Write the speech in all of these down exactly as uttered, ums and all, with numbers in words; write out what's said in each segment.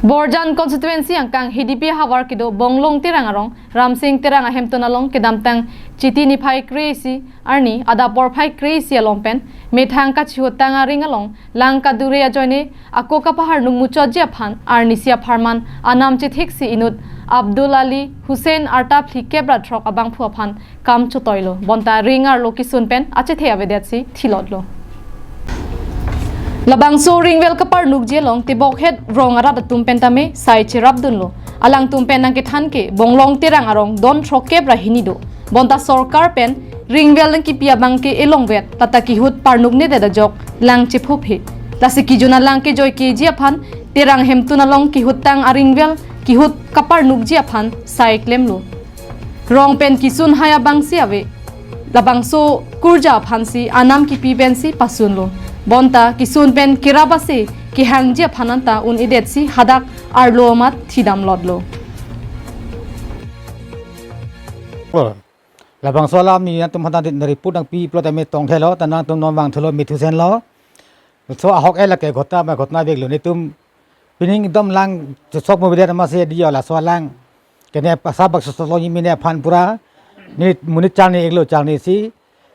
Borjan constituency angkang Hidipi havar kedo Bonglong Terang arong Ramsing Terang ahemtun along kedamtang Chiti niphai kre-isi arni adap porphai kre-isi along pen methang kachihutang aring along lang kadure ajoine ako kapaharnuk muchotji aphan arnisi apharman anam chetheksi inut Abdul Ali Hussain arta phlikep ra throk abangphu aphan kam chotoilo. Bonta ring arlo kisun pen achethe avedetsi thilotlo. Labangso ringvel kaparnukji along tebokhet rong arat atum pen tame sai cherapdunlo. Alangtum pen nangkethan ke Bonglong Terang arong don throkkep ra hini do. Bonta sorkar pen ringvel nangkipi abang ke elongvet, lata kihut parnuknedet ajok lang chephuphe. Lasi kejun alang kejoi keji aphan Terang hemtun along kihutang aringvel kihut kaparnukji aphan sai klemlo. Rong pen kisun hai abangsi ave. Labangso kurja aphansi anam kipi pensi pasunlo. Bonta kisun pen kerap ase kehangji aphan anta un-edetsi hadak arlo amat thidamlotlo. Labangso alam nelitum hadak report nangpi plot ame tongthelo, ta nangtum non vangthulo, mithusenlo. So ahok e lake ghotna ma ghotna veklo, netum pining ekdom lang chusok mo bidet ma se diyo laso alang. Kene pasabak sosolo ni mine aphan pura ni monit charni eklo charnisi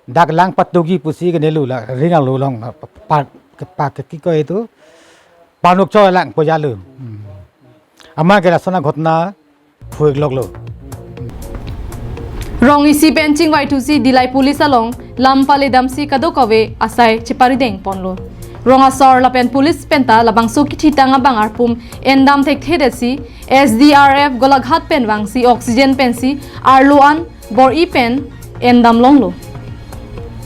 dak lang patugi pusi kene lu la ring arlo along pa, pa, pa, pa kiko itu parnuk cho lang pojalo. Hmm. Amat ke lason aghotna phuikloklo. Rong isi pen chingvaithusi Dillai police along lam paledamsi kadokave asai cheparideng ponlo. Rong asor lapen police penta labangso kithitang abang arpum endam thekthedetsi S D R F Golaghat pen vangsi oxygen pensi arlo an bor-i pen endam longlo.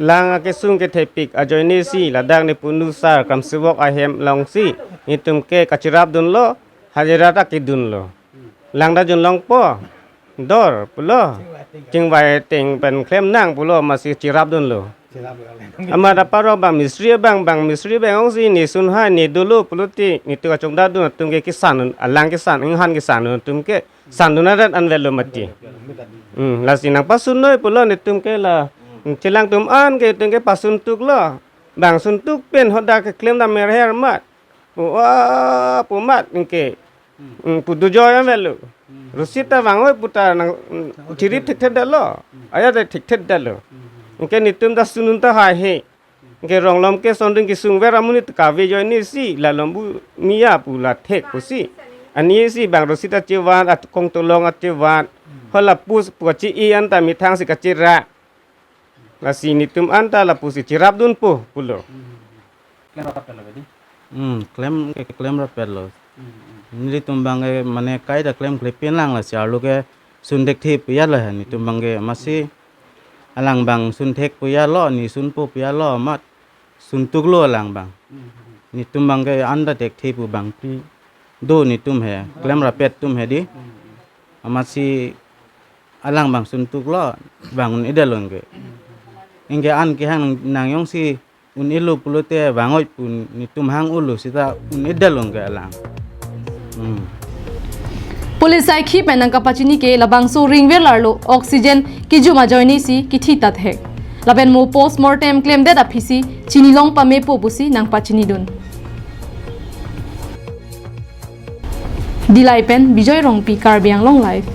Lang akesung kethepik ajoinesi ladak ne punu sar kramsevok ahem longsi netum ke kachirapdunlo, hajira ta kedunlo. Langda junlongpo, dor pulo, chingvai ateng pen klem nang pulo, masi chirapdunlo. Amat aparo bang mistri bang, bang mistri bang ongsi ne sun hai ne dolo pulote netum kachongdadun atum ke kesan, alang kesan, inghan kesan atum ke sandun arat anvetlo mati. Hmm, lasi nangpasunnoi pulo netum ke la, hmm, chelang atum an ke netum ke pasuntuklo. Bang suntuk pen hodak keklem dam merher mat. Pu a pu mat ningke. Hmm, pu dujoi anvetlo. Hmm. Rosi ta vangoi puta nang, hmm, chirip thekthedetlo. Hmm. Aya ta thekthedetlo. Hmm. Ningke netum ta sunun ta haihe. Ningke rong lom ke sonding kesung ver amonit kave ajoinesi la lombu miya pu la thek pusi. Anisi bang rosi ta chevan, akong tolong achevan. Hmm. Hala pus pu kachi-i anta methangsi kachira. Lasi netum anta lapusi chirapdunpo pulo. Hmm. Klem rapetlo bedi? Hmm, klem, klem rapetlo. Hmm, hmm. Nelitum bang ke mane kaita klemklepin lang, lasi arlo ke sun thekthe pu ya lo he netum bang ke, masi alang bang sun thek pu ya lo, ne sunpo pu ya lo amat suntuklo alang bang. Hmm, hmm. Netum bang ke anta thekthe pu bangpi do netum he, klem rapet atum he di. Hmm, hmm. Amatsi alang bang suntuklo, bang un-edetlo ke. Ningke an kehang nang, nang jongsi un-elo pulote vangoi pu netum hang-olo seta un-edetlo ke alang. Hmm. Police saikhi pen nangkapachini ke labangso ringver arlo oxygen kejum ajoinesi kithi tathek. Lapen mo postmortem klemdet aphisi chinilong pamepo pusi nangpachinidun. Dillai pen Bijoy Rongpi, Karbi Anglong Live.